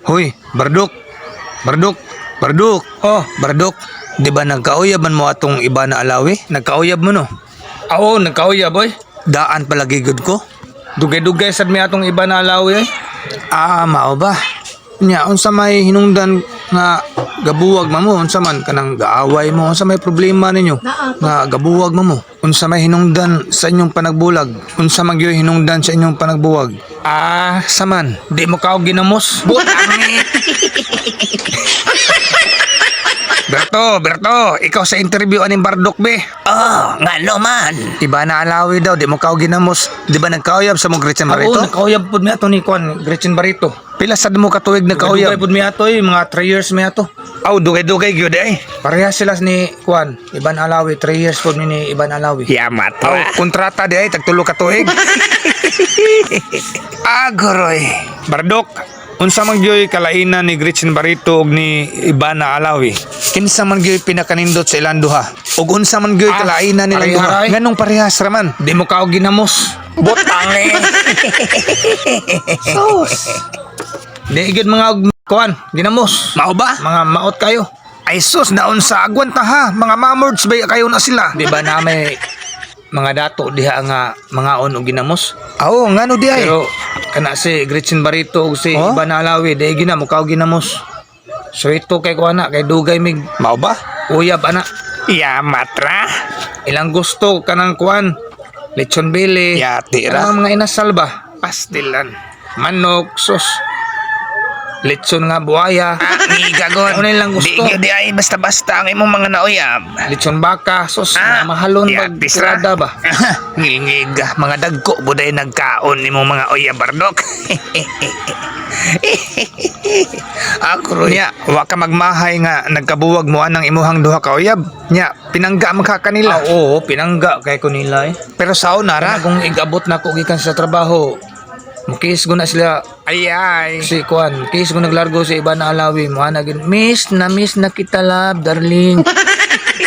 Hoy, Bardok. Bardok. Bardok. Oh, Bardok. Di ba nagkauyab man mo atong Ivana Alawi? Nagkauyab mo, no? Oo, nagkauyab boy. Daan palagi gud ko. Dugay-dugay sad mi atong Ivana Alawi eh. Ah, mao ba? Nya, unsa may hinungdan nga gabuwag man mo? Unsa man kanang gaaway mo? Unsa may problema ninyo nga gabuwag man mo? Unsa may hinungdan sa inyong panagbulag? Unsa man gyud hinungdan sa inyong panagbuwag? Ah, Saman. Di mo kaog ginamos. Butang. Berto, Berto, ikaw sa interview aning Bardok be. Oh, ngano man. Ivana Alawi daw, di mo kao ginamos. Di ba nagkauyab sa mong Gretchen Oo, Barreto? nagkauyab pud mi ato ni Kwan, Gretchen Barreto. Pila sad mo katuig Dugay nagkauyab? pud mi ato eh, mga 3 years mi ato. Aw, dugay-dugay gyud ay. Pareha sila ni Kwan, Ivana Alawi, 3 years pud mi ni Ivana Alawi. Yamat Aw, ra. kontrata di ay tagtulo ka tuig. Agoroy. Bardok, unsa man gyoy kalainan ni Gretchen Barreto ug ni Ivana Alawi? Kinsa man gyoy pinakanindot sa ilang duha? Ug unsa man gyoy Ah, kalainan nilang duha? pareha ra, eh. Nganong parehas ra man? Di mo kaog ginamos. Butang eh. Sus. Di gyud mga og Kwan, ginamos. Mao ba? Mga maot kayo. Ay sus, naon sa agwanta ha. Mga mamords ba kayo na sila? Di ba na may mga dato diha nga mga on og ginamos? Oo, ngano di ay? Pero kana si Gretchen Barreto ug si Oh? Ivana Alawi, di gina mo kaog ginamos. So ito kay ko ana kay dugay mig Mao ba? uyab ana. Yamat ra. Ilang gusto kanang kuan, lechon bili. Yati ra. Kanang mga inasal ba? Pastilan. Manok, sus. Lechon nga buhaya, Ah, ngigagon. Ano nilang gusto? Di gyud di ay basta-basta ang imong mga nauyab. Lechon baka, sus, Ah, mga mahalon bag yatis ra. tirada ba? Ngilngig, mga dagko buday nagkaon nimong mga uyab, Bardok. Agoroy. Nya, wa ka magmahay nga nagkabuwag mo anang imuhang duha ka uyab. Nya, pinangga man ka kanila. Ah, oo, pinangga kay ko nila eh. Pero sao na ra? Kana kung igabot na ko gikan sa trabaho, mukis ko na sila Ay ay. si Kuan, kiss ko naglargo si Ivana Alawi, mo ana gin, miss na miss na kita love, darling.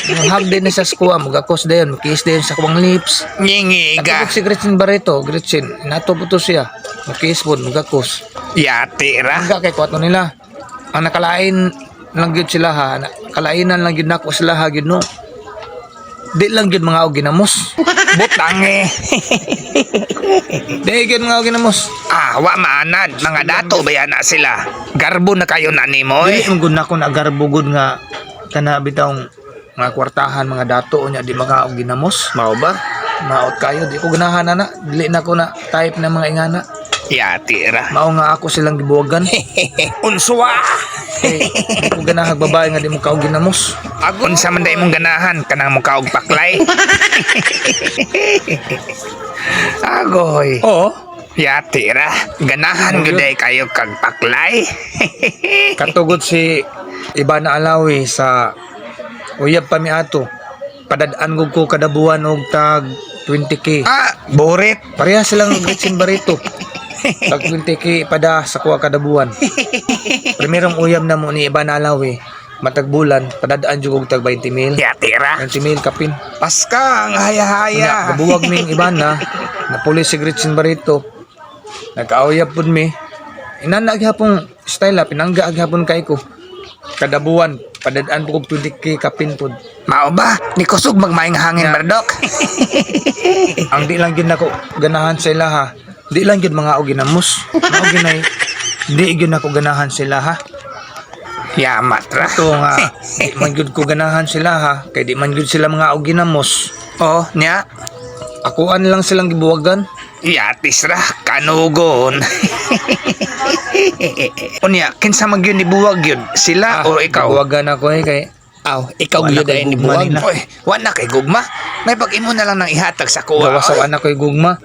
Hug din na sa skuwa, mugakos din, kiss din sa kuwang lips. Ngingiga. Katubok si Gretchen Barreto, Gretchen, nato po to siya. Mukis po, mugakos. Yati ra. Hangga kay kwato nila. Ang nakalain lang gyud sila ha, kalainan lang gyud nako sila ha gyud no. Di lang gyud mga og ginamos. Butang eh. Di gyud mga og ginamos. Ah, wa maanad. Mga dato ba yan na sila? Garbo na kayo na nimo Dili eh. man gud nako na garbo gud nga kana bitawng mga kwartahan mga dato nya di maka og ginamos. Mao ba? Maot kayo di ko ganahan ana, dili na ko na type ng mga ingana. Yati ra. Mao nga ako silang gibuwagan. Unswa. Kay di ko ganahag babae nga di mo kaog ginamos. Unsa man day imong ganahan kanang mukha og paklay. Agoy. Oo. Yati ra. Ganahan gyud ay kayo kag paklay. Katugod si Ivana Alawi sa uyab pa mi ato. Padad-an gud ko kada buwan og tag 20K. Ah, burit. Pareha silang Gretchen Barreto. Tag 20K pada sa kuha kada buwan. Primerong uyab na mo ni Ivana Alawi, matag bulan, padadaan jud og tag 20 mil. Yati ra. 20 mil kapin. Paska ang Nya, haya-haya. gabuwag ming Ivana, napuli si Gretchen Barreto. Nagkauyab pud mi. Inana gyapon style ah, pinangga gyapon kay ko. Kada buwan, padadaan po kog 20K kapin pod. Mao ba? Ni kusog magmaing hangin, Bardok. Ang di lang gyud nako ganahan sa ila ha. Di lang gyud mga og ginamos. Mao ginay di gyud nako ganahan sila ha. Yamat ra. Ito nga di man gyud ko ganahan sila ha kay di man gyud sila mga og ginamos. Oh, nya. Akuan lang silang gibuwagan. Yatis ra, kanugon. Unya, kinsa man gyud nibuwag yun? Sila o ikaw? Gibuwagan ako eh kay Aw, ikaw Wala gyud kay ay gugma nibuwag. nila. Oy, wala kay gugma. May pag imo na lang nang ihatag sa kuha. gawas oy. sa anak ko'y gugma.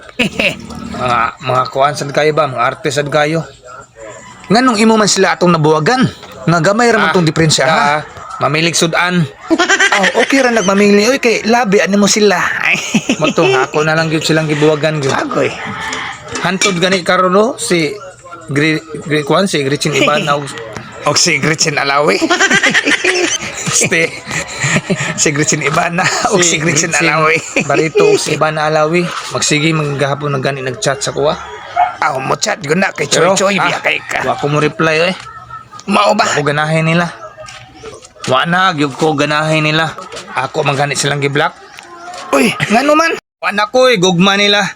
Mga kuan sad kayo ba, mga arte sad kayo. Nganong imo man sila atong nabuwagan? Nga gamay ra man tong diferensya ha. Ah, mamilig sudan. Aw, okay ra nagmamili oy kay labi ani mo sila. Moto ako na lang gyud silang gibuwagan gyud. Agoy. Hantod gani karon no si Gre, Gre, kuan si Gretchen Ivana og Og si Gretchen Alawi. Ste. Si Gretchen Ivana og si Gretchen Alawi. Barito og si Ivana Alawi magsige manggahapon na gani nagchat sa kuha. Aw, mo chat gud na kay Choy Choy biya kay ka. Wa ko mo reply eh. Mao ba? Ako ganahin nila. Wa na gyud ko ganahin nila. Ako man gani silang gi-block. Uy, ngano man? Wa na ko'y gugma nila.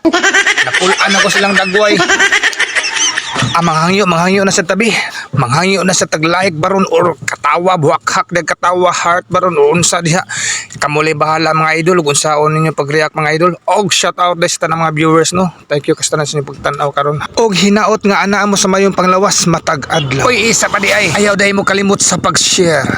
Napulaan ako silang dagway. Ah, manghangyo, manghangyo na sa tabi. Manghangyo na sa tag-like baron or katawa, buhakhak dag katawa, heart baron or unsa diha. Kamuli bahala, mga idol, ug unsaon ninyo pag-react, mga idol. Og shout out guys sa tanang mga viewers, no. Thank you kasta sa inyong pagtan-aw karon. Og hinaot nga ana mo sa mayong panglawas matag adlaw. Uy, isa pa di ay. Ayaw dahil mo kalimot sa pag-share.